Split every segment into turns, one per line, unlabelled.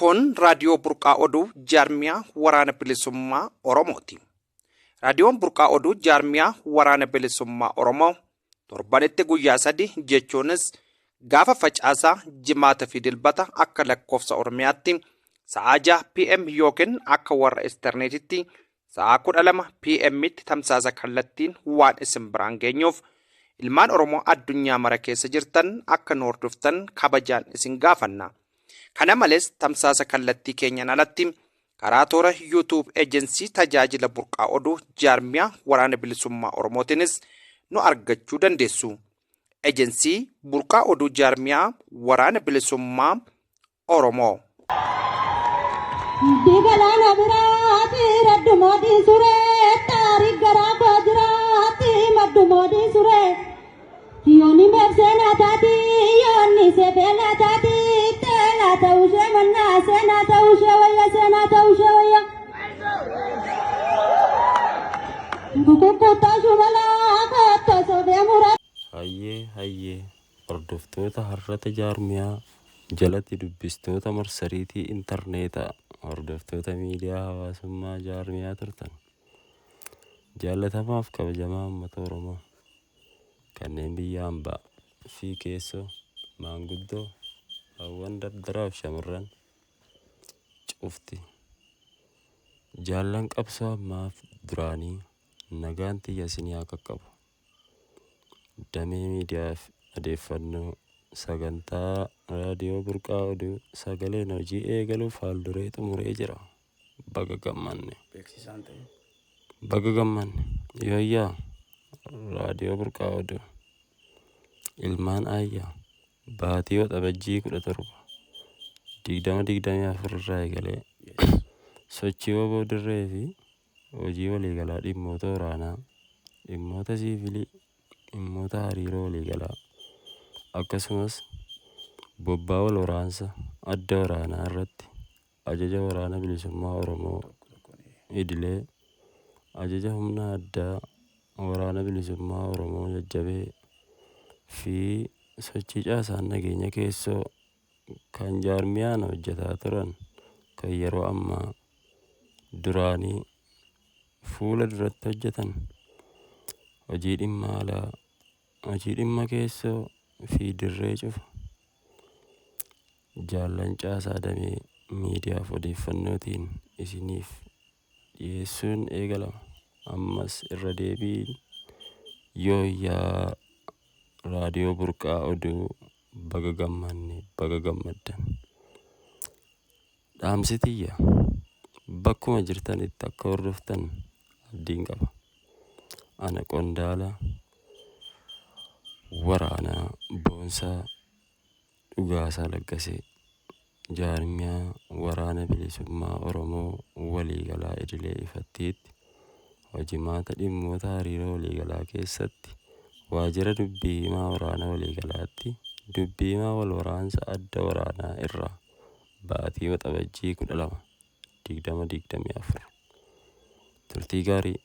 Kun raadiyoo Burqaa Oduu jaarmiyaa Waraana Bilisummaa Oromooti. Raadiyoon Burqaa Oduu jaarmiyaa Waraana Bilisummaa Oromoo torbanitti guyyaa sadi jechuunis gaafa Facaasaa, Jimaata fi Dilbata akka lakkoofsa Oromiyaatti sa'aa 6 PM yookiin akka warra Isterneetitti sa'aa 12 PM'tti tamsaasa kallattiin waan isin biraan geenyuuf ilmaan Oromoo addunyaa mara keessa jirtan akka nu hordoftan kabajaan isin gaafanna. Kana malees tamsaasa kallattii keenyan alatti karaa toora YouTube Ejensii Tajaajila Burqaa Oduu Jaarmiyaa Waraana Bilisummaa Oromootiinis nu argachuu dandeessu. Ejensii Burqaa Oduu Jaarmiyaa Waraana Bilisummaa Oromoo.
Galaana biraati raddumoo dhiisuree taarik garaa koo jiraati maddumoo dhiisuree yoonni meebseenaa taati yoonni seefeenaa taati teenaa ta'ushee mannaa seenaa ta'ushee wayya seenaa ta'ushee wayya. Kukukkuttoo shumalaa koottoo soofee muraa.
Hayyee hayyee hordoftoota harrata jaarmiyaa jalatti dubbistoota marsariitii intarneetaa hordoftoota miidiyaa hawaasummaa jaarmiyaa turtan. Jaallatamaaf kabajamaa uummata Oromoo kanneen biyya hambaa fi keessoo maanguddoo hawwan dardaraaf shamarran cufti. Jaallan qabsoo ammaaf duraanii nagaan tiyya isinii haa qaqqabu. Damee miidiyaa fi odeeffannoo sagantaa raadiyoo Burqaa Oduu sagaleen hojii eegaluuf haalduree xumuree jira. Baga gammanne.
Beeksisaan ta'e.
Baga gammanne. Yooyyaa raadiyoo Burqaa Oduu. Ilmaan Aayyaa baatii Waxabajjii 17 2024 irraa eegalee sochii waboo dirree fi hojii waliigalaa dhimmoota waraanaa, dhimmoota siivilii, dhimmoota hariiroo waliigalaa akkasumas bobbaa wal waraansa adda waraanaa irratti ajaja Waraana Bilisummaa Oromoo idilee, ajaja humna addaa Waraana Bilisummaa Oromoo jajjabee fi sochii caasaan nageenya keessoo kan jaarmiyaan hojjetaa turan kan yeroo ammaa duraanii fuula duratti hojjetan hojii dhimma alaa, hojii dhimma keessoo fi dirree cufa jaallan caasaa damee miidiyaaf odeeffannootiin isiniif dhiyeessuun eegalama. Ammas irra deebiin yooyyaa raadiyoo Burqaa Oduu baga gammanne baga gammaddan. Dhaamsi tiyya bakkuma jirtanitti akka hordoftan abdiin qaba. Ana qondaala waraanaa Boonsaa Dhugaasaa Laggasee jaarmiyaa Waraana Bilisummaa Oromoo Waliigalaa Idilee Ifattiitti hojimaata dhimmoota hariiroo waliigalaa keessatti waajjira dubbii himaa waraana waliigalaatti dubbii himaa wal waraansa adda waraanaa irraa baatii Waxabajjii 12 2024. Turtii gaarii!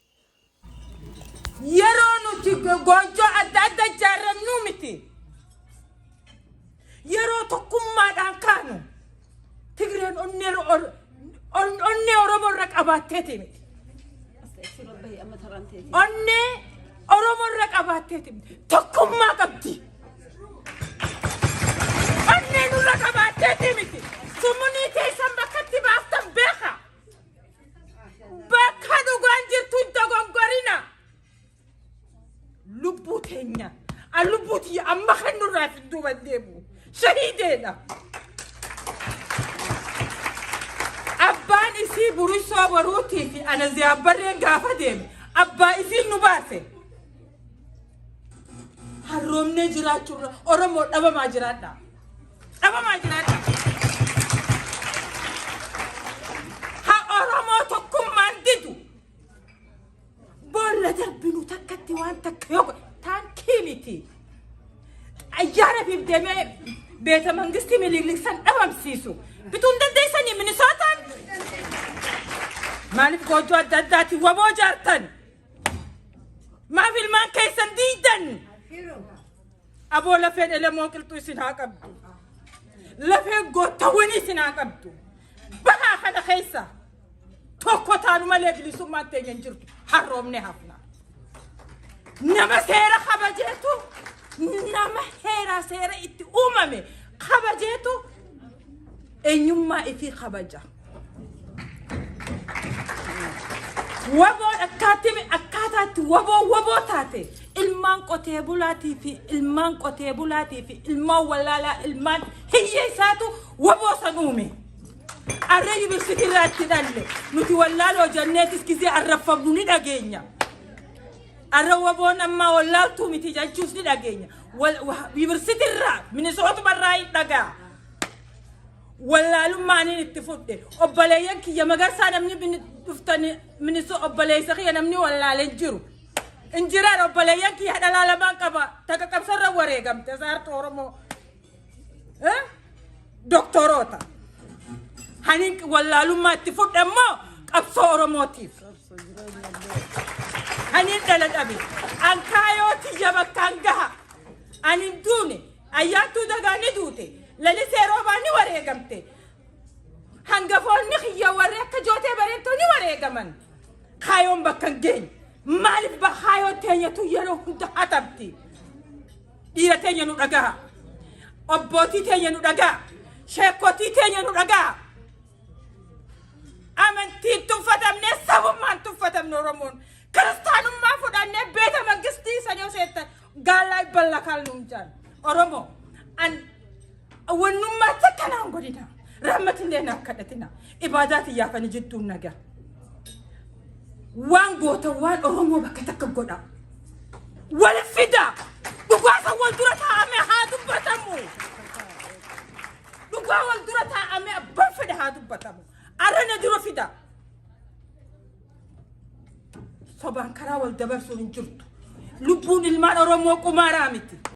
Yeroo nuti goojjoo adda adda ijaarrannu miti. Yeroo tokkummaadhaan kaanu Tigreen onnee onnee Oromoo irra qabaatteeti miti. Onnee Oromoo irra qabaatteeti miti. Tokkummaa qabdi. Onnee nurra qabaatteeti miti. Summunii teessan bakka itti baaftan beeka. Bakka dhugaan jirtu hin dogongorina. Lubbuu teenya. An lubbuu tiyya amma kan nurraa fi duuba hin deemu. Shahiideedha. Abbaan isii burisoo boruutii fi ana ziyaabbarreen gaafa deeme abbaa isiin nu baase. Harroomnee jiraachuurra Oromoo dhabamaa jiraadha. Dhabamaa jiraadha. Ha Oromoo tokkummaan didu. Boolla darbinu takkatti waan takka yoo godhe taankii miti. Xayyaara fiif deemee beeta mangistii Minilik san dhabamsiisu. Bituu hin dandeessanii Minisootaan. Maaliif goojjoo adda addaatiin waboo ijaartan? Maaf ilmaan keessan diidan? Aboo lafeen elemoo qilxuu isin haa qabdu. Lafeen goottawwanii isin haa qabdu. Kana keessa tokko taanu malee bilisummaan teenya hin jirtu. Harroomne hafna. Nama seera kabajeetu, nama heeraa seera itti uumame kabajeetu eenyummaa ifii kabaja. Waboon akkaataatti waboo waboo taate, ilmaan qotee bulaatii fi ilmaan qotee bulaatii fi ilmaan wallaalaa, ilmaan hiyyeessaatu waboo san uume. Arra yuunivarsiitii irraa itti dhalle, nuti wallaaloo jenneetis gizee arrafamnu ni dhageenya. Arra waboon ammaa wallaaltuu miti jechuus ni dhageenya. Yuunivarsiitii irraa, Minisootuma irraa hin dhagaa. Wallaalummaan itti fudhe. Obboleeyyan kiyya Magarsaa, namni dhuftani Miniso, obboleessa kiyya namni wallaaleen jiru. Injiraan obboleeyyan kiyya dhalaa lamaan qaba. Takka qabsarra wareegamte, saartuu Oromoo. Doktoroota. Hanin wallaalummaa itti fudhe immoo qabsoo Oromootiif. Hanin dhala dhabe. Ankaayoo tiyya bakkaan gaha. Ani duune. Ayyaantuu Dagaa ni duute. Lalisee Roobaa ni wareegamte. Hangafoonni kiyya warri akka Jootee Bareentoo ni wareegaman. Kaayoon bakka hin geenye. Maaliif kaayoon teenyatu yeroo hunda hatamti? Dhiira teenya nu dhagaha. Abbootii teenya nu dhagaha. Sheekotii teenya nu dhagaha. Amantiin tuffatamne, sabummaan tuffatamne Oromoon. Kiristaanummaa fudhannee beeta mangistii sanii osoo jettan gaallaa ballakaal nuun jaan. Oromoo an wannummaa takkanaan godhina. Rahmatillee naaf kadhatina. Ibaadaa xiyyaafanii jidduun nagaa. Waan goota waan Oromoo bakka takka godha. Wal fida. Dhugaasa wal dura taa'amee haa dubbatamu. Dhugaa wal dura taa'amee abbaan fedhe haa dubbatamu. Arra na dura fida. Sobaan karaa wal dabarsuun hin jirtu. Lubbuun ilmaan Oromoo qumaaraa miti.